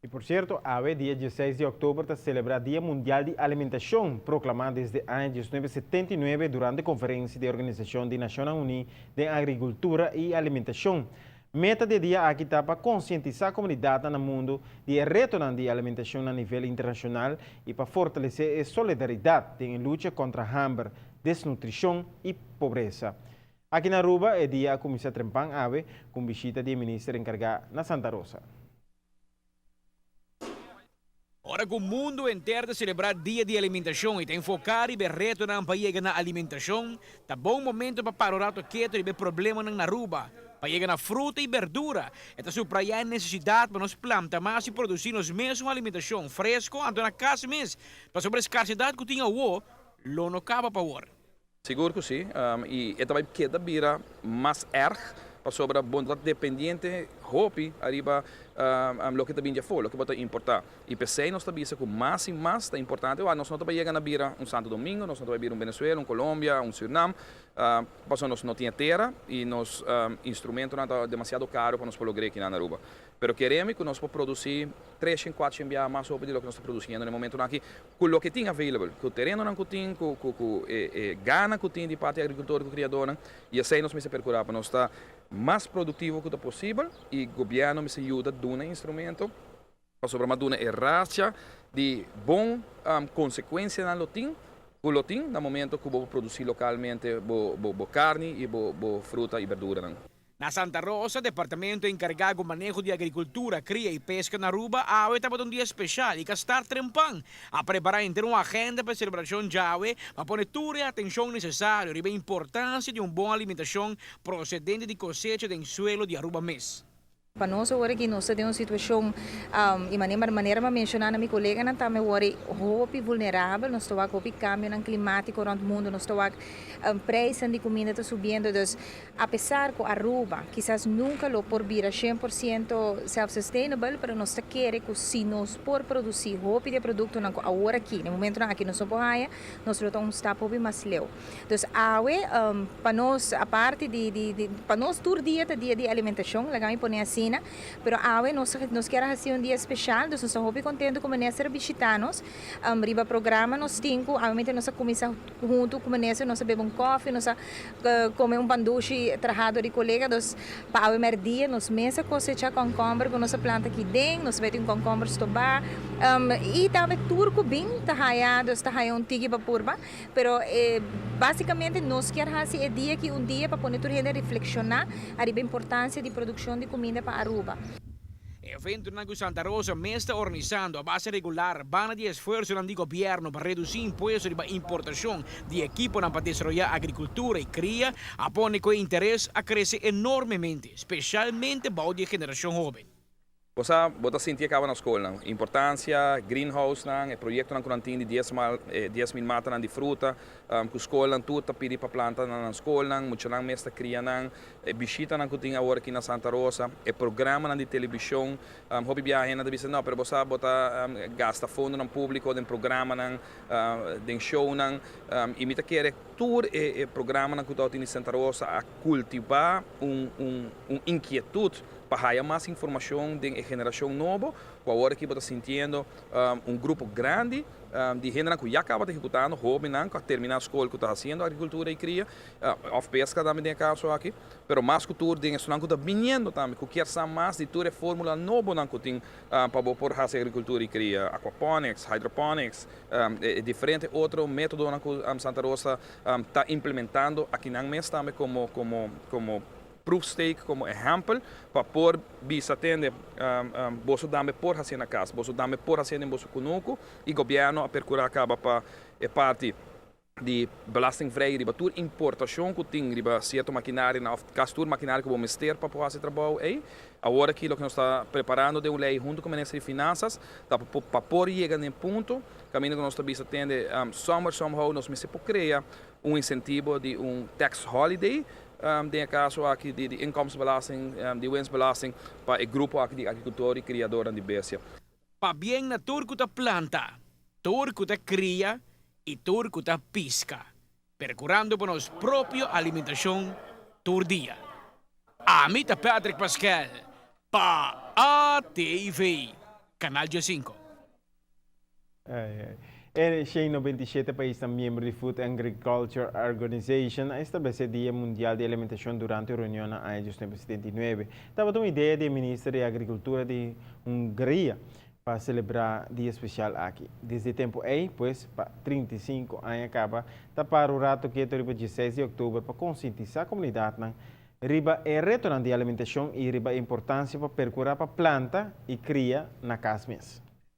Y por cierto, awe, dia 16 di october, ta celebra Dia Mundial di Alimentacion, proclama desde aña 1979 durante conferencia di Organisacion di Nacionnan Uni di Agricultura y Alimentacion. Meta di e dia aki ta pa concientisa comunidad na mundo di e retonan di alimentacion na nivel internacional y pa fortalece e solidaridad den lucha contra hamber, desnutricion y pobresa. Aki na Aruba, e dia a cuminsa trempan awe cu bishita di minister encarga na Santa Rosa. Ora cu mundo entero ta celebra Dia di Alimentacion y ta enfoca riba e retonan pa yega na alimentacion, ta bon momento pa para un rato keto riba e problemanan na Aruba pa yega na fruta y berdura. E ta subraya e necesidad pa nos planta mas y produci nos mesun alimentacion fresco anto na cas mes, pasobra e scarcedad cu tin awo lo no caba pa awor. Sigur cu si, y e ta bay keda bira mas erg pasobra bo ta dependiente hopi ariba loke ta bin di afo, loke bo ta importa. Y p'esey nos ta bisa cu mas y mas ta importante, wak, nos no ta bay yega na bira un Santo Domingo, nos no ta bay bira un Venezuela, un Colombia, un Surinam, pasobra nos no tin e tera y nos instrumentonan ta demasiado caro pa nos por logr'e aki na Aruba. Pero keremi cu nos por produci treshen, cuatshen biaha mas hopi di loke nos ta produciendo na e momentonan aki, Cu loke tin available, cu terenonan cu tin, cu cu cu e e gana cu tin di parti agricultor cu criadornan, y esey nos mester percura pa nos ta mas productivo cu ta posibel y gobierno mester yuda duna instrumento pasobra mas duna e racha di bon consecuencianan lo tin cu lo tin na momento cu bo produci localmente bo bo bo carni y bo bo fruta y berduranan. Na Santa Rosa, departamento encarga cu maneho di agricultura, cria y pesca na Aruba, awe tabata un dia special y ca start trempan. A prepara henter un agenda pa e celebracion djawe pa pone tur e atencion necesario riba e importancia di un bon alimentacion procedente di cosecha den suelo di Aruba mes. Pa nos awor aki nos ta den un situacion y manera manera mi a menciona na mi coleganan tambe awor hopi vulnerabel, nos ta wak hopi cambionan climatico rond mundo, nos ta wak prijsnan di cuminda ta subiendo, dus apesar cu Aruba kisas nunca lo por bira 100% self sustainable, pero nos ta kere cu si nos por produci hopi di e productonan cu awor aki, na e momentonan aki nos no por haya, nos lo ta un stap hopi mas leu. Dus awe pa nos aparte di di pa nos tur dia ta dia di alimentacion, laga mi pone asina, pero awe nos nos kier a haci un dia special, dus nos ta hopi contento cu minister a bishita nos. Riba programa nos tin cu awe nos a cuminsa hunto cu minister, nos a bebe un koffie, nos a come un pandushi traha door di colega, dus pa awe merdia nos mes a cosecha concomber cu nos a planta aki den, nos a bay tin concomber stoba y tambe tur cu bin ta haya, dus ta haya un tiki pa purba. Pero basicamente nos kier haci e dia aki un dia pa pone tur hende reflexiona ariba importancia di produccion di cuminda pa Aruba. E eventonan cu Santa Rosa mes ta organisando a base regular banda di esfuersonan di gobierno pa reduci impuesto riba importacion di ekiponan pa desaroya agricultura y cria a pone cu e interes a crece enormemente, specialmente bao di e generacion hoben. Bo sa, bo ta sinti e kaba na skolnan. Importansia, greenhousenan, e proyektonan ku nan tin di dies mal, 10,000 matanan di fruta, ku skolnan tur ta pidi pa planta na nan skolnan, muchanan mes ta kria nan, e bishitanan ku tin awor aki na Santa Rosa, e programanan di televishon. Hopi biaha hende ta bisa, no, pero bo sa bo ta gasta fondonan públiko den programanan, den shownan. I mi ta kere tur e programanan ku tabatin di Santa Rosa a kultivá un un inkietut pa haya mas informacion den e generacion nobo, cu awor aki bo ta sintiendo un grupo grandi di hendenan cu ya caba ta ejecutando, hobennan cu a termina scol cu ta haciendo agricultura y cria, of pesca tambe den e caso aki, pero mas cu tur den esunnan cu ta biniendo tambe, cu kier sa mas di tur e formula nobonan cu tin pa bo por haci agricultura y cria, aquaponics, hydroponics, e diferente otro metodonan cu Santa Rosa ta implementando akinan mes tambe como como como Proefsteek komo ehèmpel pa por bisa tende boso tambe por hasié na kas, boso tambe por hasié den boso kunuku i gobièrnu a perkurá kaba pa e parti di belastingvrij riba tur importashon ku tin riba sierto makinarianan òf kas tur makinaria ku bo mester pa por hasi e trabou ei. Awor aki loke nos ta preparando den un lei huntu ku Minister di Finansas ta pa por yega na e punto kaminda ku nos ta bisa tende somewhere somehow nos mester por krea un insentivo di un tax holiday Den e kaso aki di inkomstenbelasting, di winstbelasting pa e grupo aki di agrikultor i kriadornan di bestia. Pabien na tur ku ta planta, tur ku ta kria i tur ku ta piska, perkurando pa nos propio alimentashon tur dia. Ami ta Patrick Paskel pa ATV. Canal 5. Ai, ai. E 197 paisnan miembro di Food and Agriculture Organization a establesé Dia Mundial di Alimentashon durante e reunion na aña 1979. Tabata un idea di minister di Agrikultura di Hungria pa selebrá e dia spesial aki. Desde e tempu ei, pues, pa 35 aña kaba, ta para un ratu ketu riba 16 di òktober pa konsientisá komunidat riba e retonan di alimentashon i riba importansia pa perkurá pa planta i kria na kas mes.